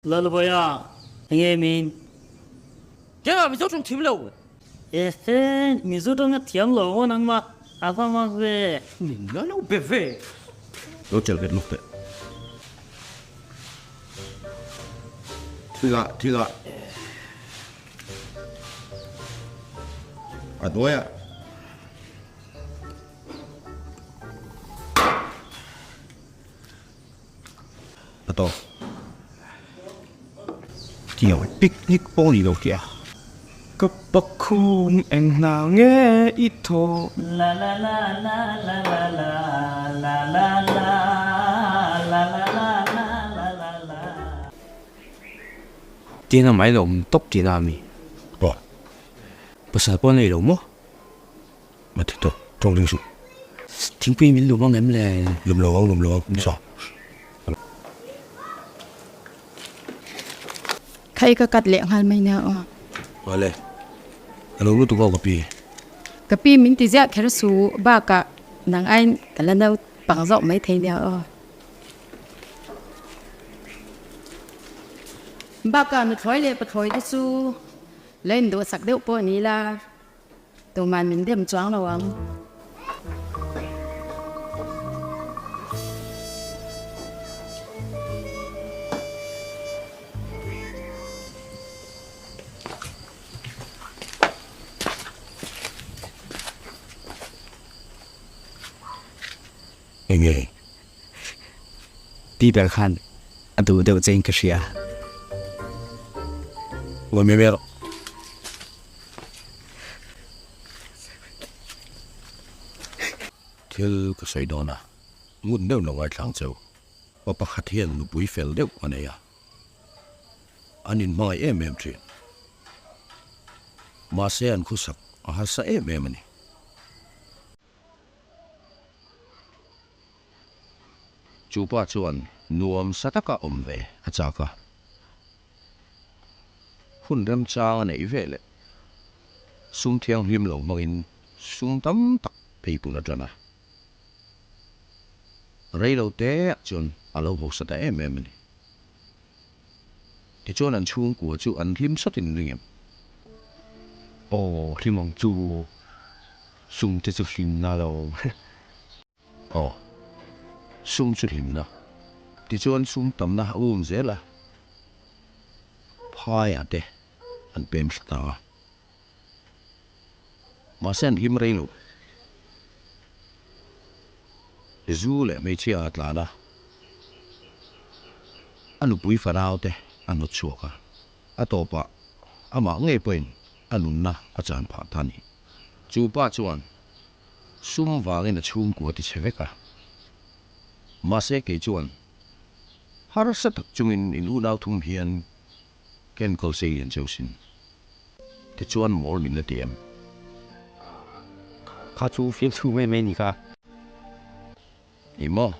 Lalvawia, enge min? Kengah Mizo tawng thiam lo. Ehe, Mizo tawng a thiam lo maw nangmah? A va mak ve. Min la lo be ve. Lo chelh vet lawk teh. Thil ah, thil ah. A hnuaiah. A tawk. Tiang picnic pawh ni lo tia. Ka pakhum eng hna nge i thawh? La la la la la la la la la la la la la la la la la. Tiang a mai lo awm tawp tihna a mi? Aw. Pasal pawh a nei lo maw? Ma ti tawh, tawng ring suh. Thingpui min lum ang em le? Lum lo ang, lum lo ang, saw. Khai ka kat leh nghal mai nia aw. Awle, ka lo lutuk aw ka pi. Ka pi min ti ziah kher su, bakah nang aiin ka la naupang zawk mai thei nia aw. Bakah nuthlawi leh pathlawi te chu la induhsak deuh pawh ni la. Tuman min dem chuang lo ang. Enge? Pi ber khan a duh deuh che in ka hria. Ngawi mai mai rawh. Thil ka sawi dawn a, ngun deuh lo ngaithlang cheu. Pa pakhat hian nupui fel deuh a nei a, an inhmangaih em em thin. Mahse an khusak a harsa em em a ni. Chu pa chuan nuam sa taka awm ve a chak a. Hun remchang a neih ve leh sum thianghlim lo hmangin sum tam tak peipun a tan a. Rei lo te ah chuan a lo hausa ta em em a ni. Tichuan an chhungkua chu an hlim sawtin ring em? Aw, hlim ang chu. Sum te chu hlimna lo. Aw, sum chu hlimna. Tichuan sum tamna a um zel a, phaiah te an pem thla ta a. Mahse an hlim rei lo. Zu leh hmeichhia a tlan a, a nupui fanau te a hnawt chhuak a, a tawpah amah ngei pawhin a nunna a chan phah ta a ni. Chu pa chuan sum vangin a chhungkua ti chhe vek a. Mahse kei chuan harsa tak chungin in unau thum hian kenkawl sei lian cheu sin. Tichuan mawl min la ti em? Kha chu fiamthu mai mai ni kha. Ni maw?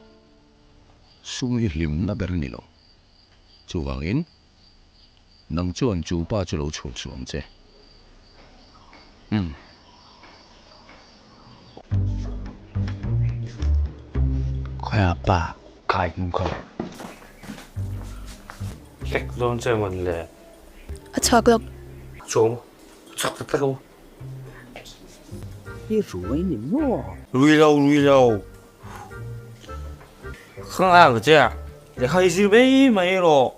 Sum hi hlimna ber ni lo. Chuvangin Nang chuan chu pa chu lo chhuak suh ang che. Umm. Khawiah pa kai hmu kha. Hlek dawn che mawn le. A chhuak lawk. Chawm chhuak tak tak o. I ruai ni maw? Rui lo, rui lo. Khang ang che a, lehkha i zir mai mai rawh.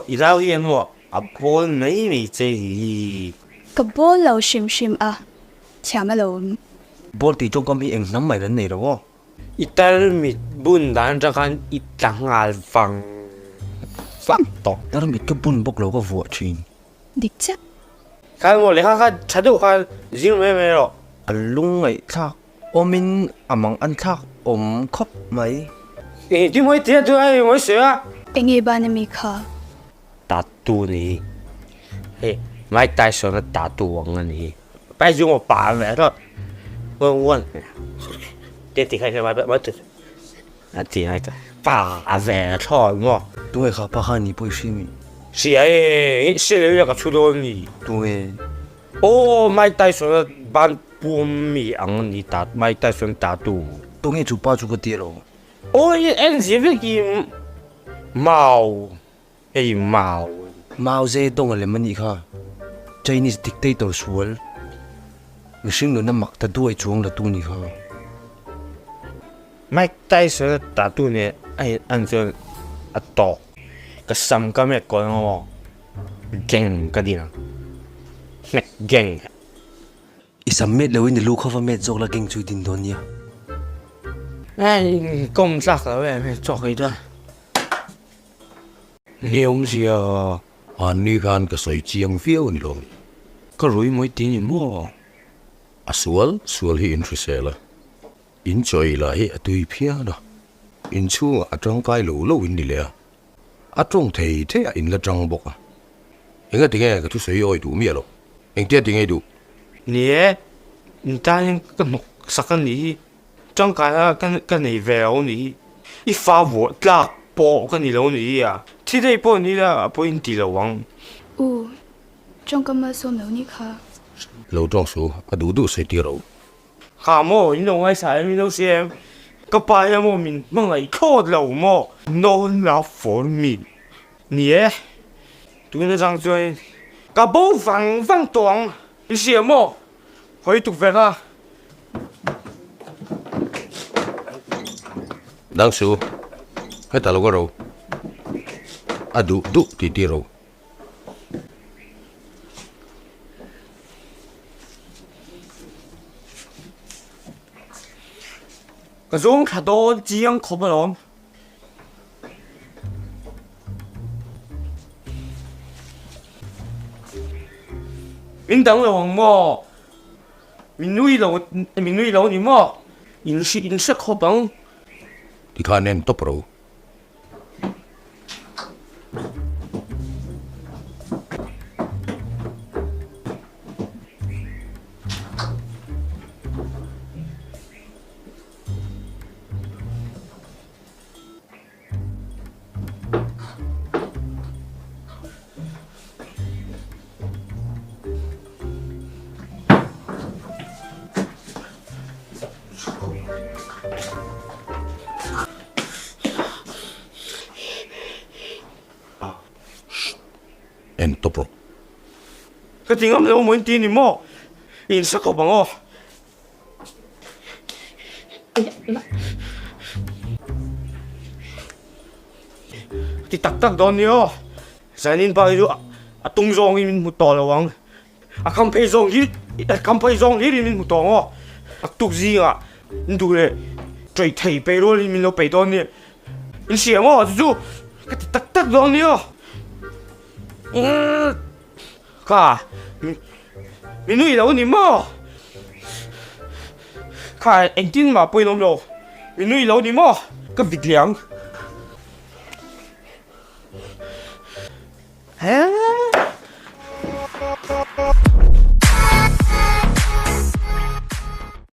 I rau hi emaw a bawl mai mai che hi. Ka bawl lo hrim hrim a, thiam alawm. Bawl tih tawngkam hi eng hnam mai kan nei lo aw. I tarmit bun dan atang khan i tla nghal vang vang tawh. Tarmit ka bun bawk lo ka vuah thin. Dik chiah. Khan maw lehkha kha tha deuh khan zir mai mai rawh. A lungngaihthlak awmin a mang an thlak awm khawp mai. Eng ti mawi tia chu ai mawi sawi a. Enge ban ami kha? Tattoo ni hei Mike Tyson a tattoo ang a ni pai chu maw pa ve rawt wan wan te ti kha mai mai tu a ti ai ka pa ve thlawt maw. Tunge kha pa kha ni pawh i hria mi? Hria e, hria leh ka thu dawn ni. Tunge? Aw Mike Tyson a ban pum mi ang ni ta Mike Tyson tattoo. Tunge chu pa chu ka ti lo. Aw i en zir vek i mau. Hei Mao. Mao Zedong a lem a nih kha. Chinese dictator sual. Mihring nuna mak ta duai chuang la tu nih kha. Mike Tyson a tattoo nen a in an chuan a tawk. Ka sam ka met kawl ang aw. Gang ka din ang. Hnek gang. I sam met lo in i lu kha va met zawk la gang chu i din dawn nia. Hei kawm tlak lo em hei chawk ei chuan. Ni awmzia. Mahni khan ka sawi chiang viau a ni lo. Ka rui mawi ti ni maw? A sual sual hi in hrisel a, in chawi lah hi a tui phian a, in chhungah a tangkai lo lo in ni leh a, a tawng thei thei a in la tang bawk a. Enga tinge ka thusawi awi duh miah lo? Engtia tinge i duh? Ni e, in tan hian ka hnawk sak a nih hi. Tangkaina ka nei ve lo ni hi. I fa vuah tlak pawh ka ni lo ni hi a. Thi daih pawh ni la a pawhin ti lo ang. U, tawngkam malsawm lo ni kha. Lo tawng su, a duh duh sawi tir ro. Kha maw, in lo ngaihsah em, in lo hria em? Ka pa hian maw min hmangaih thlawt lo maw? No love for me. Ni e, tun atang chuan ka bo vang vang tawh ang. I hria maw? Hawi tuk ve kha. Dang su, heta lo ka ro. A duh duh ti ti ro. Ka zawng thla dawn chiang khawp alawm. Min dang lo ang maw? Min nui lo, min nui lo ni maw? In hri in hre khawp ang. Tikhan en tawp ro. En tawp rawh. Ka ti ngam lo maw in ti ni maw? I inhre khawp ang aw. Ti tak tak dawn ni aw. Zanin pa hi chu a tung zawngin min hmu tawh lo ang. A kham phei zawng hlir a kham phei zawng hlirin min hmu tawh ang aw. A tuk zingah in duh leh ṭawih thei peih rualin min lo peih dawn nia. In hria maw chu chu ka ti tak tak dawn ni aw. Kha mi nui lo ni maw? Kha engtin mah pawhin awm lo mi nui lo ni maw? Ka vit leh ang.